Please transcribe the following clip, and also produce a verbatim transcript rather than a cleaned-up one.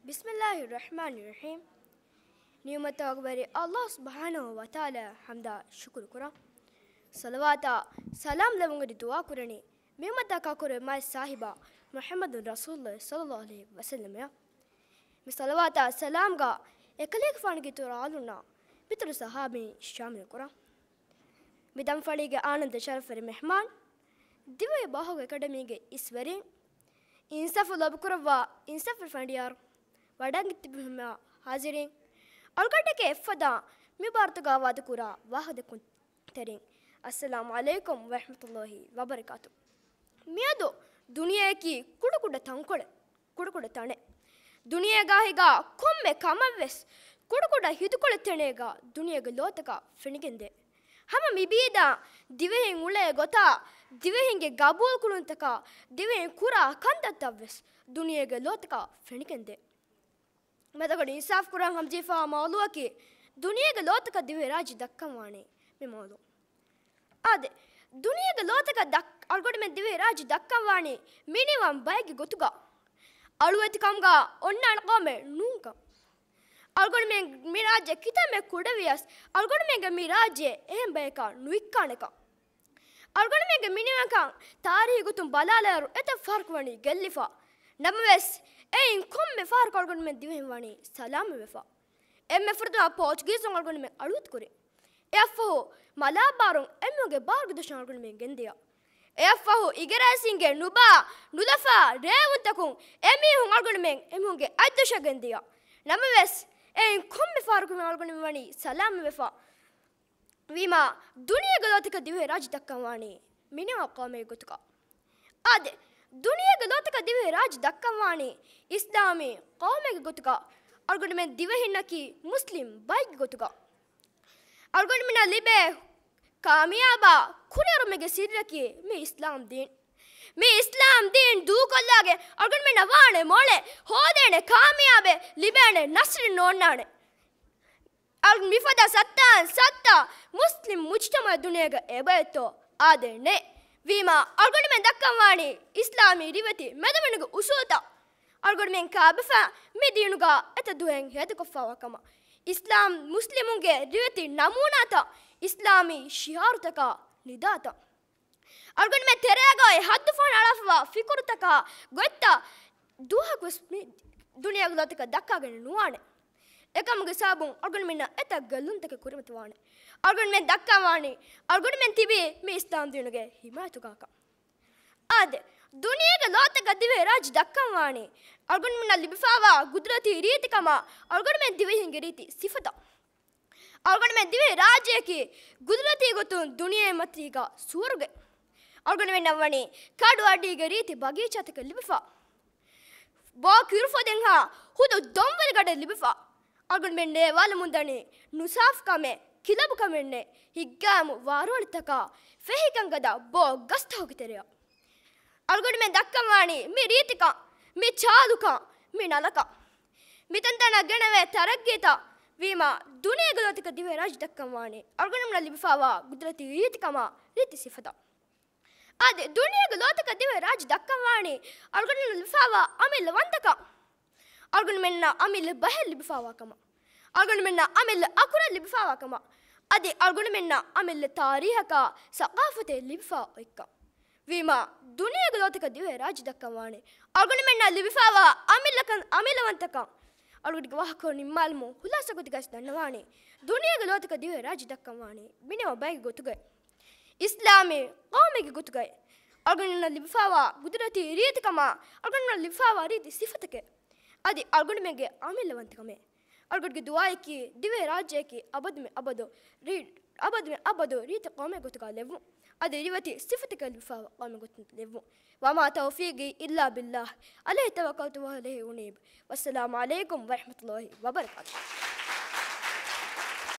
ބިސްމިއްލާހި ރަޙްމާނި ރަޙީމް. ނިޢުމަތާގެ ވެރި އައްލާހު ސުބްޙާނަހޫ ވަތަޢާލާއަށް ޙަމްދާ ޝުކުރު ކުރަން. ޞަލަވާތާ ސަލާމް ލެއްވުން އެދި ދުޢާ ކުރަނީ މި އުއްމަތާ ކައުކުރެއްވި މާތް ސާހިބާ މުޙައްމަދު ރަސޫލުﷲ ޞައްލައްލާހު ޢަލައިހި ވަސައްލަމަށް. މި ޞަލަވާތާ ސަލާމްގަ އެކަލޭގެފާނުގެ އިތުރު އާލުންނާ މިތުރު ޞަޙާބީން ޝާމިލް ކުރަން. މި ދަންފަޅީގެ އާނަންދަ ޝަރަފްވެރި މެހްމާން، ދިވެހި ބާހުގެ އެކަޑަމީގެ އިސްވެރިން، އިންސާފު ލޯބިކުރައްވާ އިންސާފުވެރި ފަނޑިޔާރު، ވަޑައިގެން ތިބި ހަމަ ހާޒިރީން، އަޅުގަނޑެކޭ އެއްފަދަ މި ބާރުތަކާ ވާދަކުރާ ވާހަކަދައްކަން ތެރެއިން، އައްސަލާމު ޢަލައިކުމް ވަރަޙްމަތުﷲ ވަބަރަކާތު. މިއަދު ދުނިޔެއަކީ ކުޑަކުޑަ ތަންކޮޅެއް، ކުޑަކުޑަ ތަނެއް. ދުނިޔޭގާހިގާ ކޮންމެ ކަމެއްވެސް ކުޑަކުޑަ ހިތުކޮޅެއް ތަނެއްގާ ދުނިޔޭގެ ލޯތަކަށް ފެނިގެންދޭ. ހަމަ މިބީދާ ދިވެހިން އުޅޭ ގޮތާ، ދިވެހިންގެ ގަބޫލުކުރުންތަކާ، ދިވެހިން ކުރާ ކަންތައްތައްވެސް ދުނިޔޭގެ ލޯތަކަށް ފެނިގެންދޭ. މަދަގަޑު އިންސާފު ކުރަން ހަމަޖެހިފާ މައުޟޫއަކީ ދުނިޔޭގެ ލޯތަކަށް ދިވެހިރާއްޖެ ދައްކަންވާނީ މި މައުޟޫ. އާދެ، ދުނިޔޭގެ ލޯތަކަށް ދައް-، އަޅުގަނޑުމެން ދިވެހިރާއްޖެ ދައްކަންވާނީ މިނިވަން ބައެއްގެ ގޮތުގަ. އަޅުވެތިކަމުގަ އޮންނާނެ ޤައުމެއް ނޫންކަން. އަޅުގަނޑުމެން މި ރާއްޖެ ކިތަންމެ ކުޑަވިޔަސް، އަޅުގަނޑުމެންގެ މި ރާއްޖެ އެހެން ބަޔަކަށް ނުވިއްކާނެކަން. އަޅުގަނޑުމެންގެ މިނިވަންކަން ތާރީހީ ގޮތުން ބަލާލާއިރު އެތައް ފަހަރަކު ވަނީ ގެއްލިފަ. ނަމަވެސް، އެއިން ކޮންމެ ފަހަރަކު އަޅުގަނޑުމެން ދިވެހިން ވަނީ ސަލާމަތްވެފަ. އެންމެ ފުރަތަމަ ޕޯޗުގީޒުން އަޅުގަނޑުމެން އަޅުވެތިކުރި. އެއަށްފަހު މަލާބާރުން އެމީހުންގެ ބާރުގެ ދޮށަށް އަޅުގަނޑުމެން ގެންދިޔަ. އެއަށްފަހު އިގެރޭސިންގެ ނުބާ ނުލަފާ ރޭވުންތަކުން އެމީހުން އަޅުގަނޑުމެން އެމީހުންގެ އަތްދޮށަށް ގެންދިޔަ. ނަމަވެސް، އެއިން ކޮންމެ ފަހަރަކު އަޅުގަނޑުމެން ވަނީ ސަލާމަތްވެފަ. ވީމާ، ދުނިޔޭގެ ލޯތަކަށް ދިވެހިރާއްޖެ ދައްކަންވާނީ މިނިވަން ޤައުމެއްގެ ގޮތުގަ. އާދެ، ދުނިޔޭގެ ލޯތަކަށް ދިވެހިރާއްޖެ ދައްކަންވާނީ އިސްލާމީ ޤައުމެއްގެ ގޮތުގަ. އަޅުގަނޑުމެން ދިވެހިންނަކީ މުސްލިމް ބައެއްގެ ގޮތުގަ. އަޅުގަނޑުމެންނަށް ލިބޭ ކާމިޔާބާ ކުރިއެރުމެއްގެ ސިއްރަކީ މި އިސްލާމް ދީން. މި އިސްލާމް ދީން ދޫކޮށްލާގެން އަޅުގަނޑުމެންނަށް ވާނެ މޮޅެއް، ހޯދޭނެ ކާމިޔާބެއް، ލިބޭނެ ނަޞްރެއް ނޯންނާނެ. އަޅު މިފަދަ ސައްތާން ސައްތަ މުސްލިމް މުޖްތަމަޢެއް ދުނިޔޭގަ އެބައޮތްތޯ؟ އާދެ ނެތް. ވީމާ، އަޅުގަނޑުމެން ދައްކަންވާނީ އިސްލާމީ ރިވެތި މެދުމިނުގެ އުސޫލްތައް. އަޅުގަނޑުމެން ކާބިފަ މި ދީނުގަ އެތައް ދުވަހެއް ހޭދަކޮށްފަވާ ކަމަށް. އިސްލާމް މުސްލިމުންގެ ރިވެތި ނަމޫނާތައް، އިސްލާމީ ޝިޢާރުތަކާ ނިދާތައް. އަޅުގަނޑުމެން ތެރޭގައި ހައްދުފަހަނަ އަޅާފަވާ ފިކުރުތަކާ ގޮތްތައް ދުވަހަކުވެސް މި ދުނިޔޭގެ ލޯތަކަށް ދައްކާގެން ނުވާނެ. އެކަމުގެ ސަބަބުން އަޅުގަނޑުމެންނަށް އެތައް ގެއްލުންތަކެއް ކުރިމަތިވާނެ. އަޅުގަނޑުމެން ދައްކަންވާނީ އަޅުގަނޑުމެން ތިބީ މި އިސްލާމް ދީނުގެ ހިމާޔަތުގަކަން. އާދެ، ދުނިޔޭގެ ލޯތަކަށް ދިވެހިރާއްޖެ ދައްކަންވާނީ އަޅުގަނޑުމެންނަށް ލިބިފަވާ ގުދުރަތީ ރީތިކަމާ އަޅުގަނޑުމެން ދިވެހިންގެ ރީތި ސިފަތައް. އަޅުގަނޑުމެން ދިވެހިރާއްޖެއަކީ ގުދުރަތީ ގޮތުން ދުނިޔެ މަތީގަ ސުވަރުގެ. އަޅުގަނޑުމެންނަށް ވަނީ ކަޑު އަޑީގެ ރީތި ބަގީޗާތަކެއް ލިބިފަ. ބޯ ކިރުފޮދެއްހާ ހުދު ދޮންވެލިގަޑެއް ލިބިފަ. އަޅުގަނޑުމެން ނޭވާލަމުންދަނީ ނުސާފުކަމެއް، ކިލަބުކަމެއް ނެތް، ހިތްގައިމު ވާރޯޅިތަކާ ފެހިކަން ގަދަ ބޯ ގަސްތަކުގެ ތެރެއަށް. އަޅުގަނޑުމެން ދައްކަންވާނީ މި ރީތިކަން، މި ޗާލުކަން، މި ނަލަކަން. މިތަންތަނަށް ގެނެވޭ ތަރައްގީތައް. ވީމާ، ދުނިޔޭގެ ލޯތަކަށް ދިވެހިރާއްޖެ ދައްކަންވާނީ އަޅުގަނޑުމެންނަށް ލިބިފަވާ ގުދުރަތީ ރީތިކަމާ ރީތި ސިފަތައް. އާދެ، ދުނިޔޭގެ ލޯތަކަށް ދިވެހިރާއްޖެ ދައްކަންވާނީ އަޅުގަނޑުމެންނަށް ލިބިފަވާ އަމިއްލަ ވަންތަކަން. އަޅުގަނޑުމެންނަށް އަމިއްލަ ބަހެއް ލިބިފަވާ ކަމަށް. އަޅުގަނޑުމެންނަށް އަމިއްލަ އަކުރެއް ލިބިފަވާ ކަމަށް. އަދި އަޅުގަނޑުމެންނަށް އަމިއްލަ ތާރީހަކާ ސަޤާފަތެއް ލިބިފަ އޮތްކަން. ވީމާ، ދުނިޔޭގެ ލޯތަކަށް ދިވެހިރާއްޖެ ދައްކަންވާނީ އަޅުގަނޑުމެންނަށް ލިބިފަވާ އަމިއްލަކަން، އަމިއްލަވަންތަކަން. އަޅުގަނޑުގެ ވާހަކަ ނިންމާލުމުން ހުލާސަ ގޮތުގައި ދަންނަވާނީ، ދުނިޔޭގެ ލޯތަކަށް ދިވެހިރާއްޖެ ދައްކަންވާނީ މިނިވަން ބައެއްގެ ގޮތުގައި. އިސްލާމީ ޤައުމެއްގެ ގޮތުގައި އަޅުގަނޑުމެންނަށް ލިބިފަވާ ގުދުރަތީ ރީތިކަމާ، އަޅުގަނޑުމެންނަށް ލިބިފަވާ ރީތި ސިފަތަކެއް، އަދި އަޅުގަނޑުމެންގެ އަމިއްލަވަންތަކަމެއް. އަޅުގަނޑުގެ ދުޢާއަކީ ދިވެހިރާއްޖެއަކީ އަބަދުމެ އަބަދު ރީ-، އަބަދުމެ އަބަދު ރީތި ޤައުމެއް ގޮތުގަ ލެއްވުން. އަދި ރިވެތި ސިފަތަކެއް ލިބިފަވާ ޤައުމެއް ގޮތުން ލެއްވުން. وما توفيقي إلا بالله عليه توكلت وإليه أنيب. والسلام عليكم ورحمة الله وبركاته.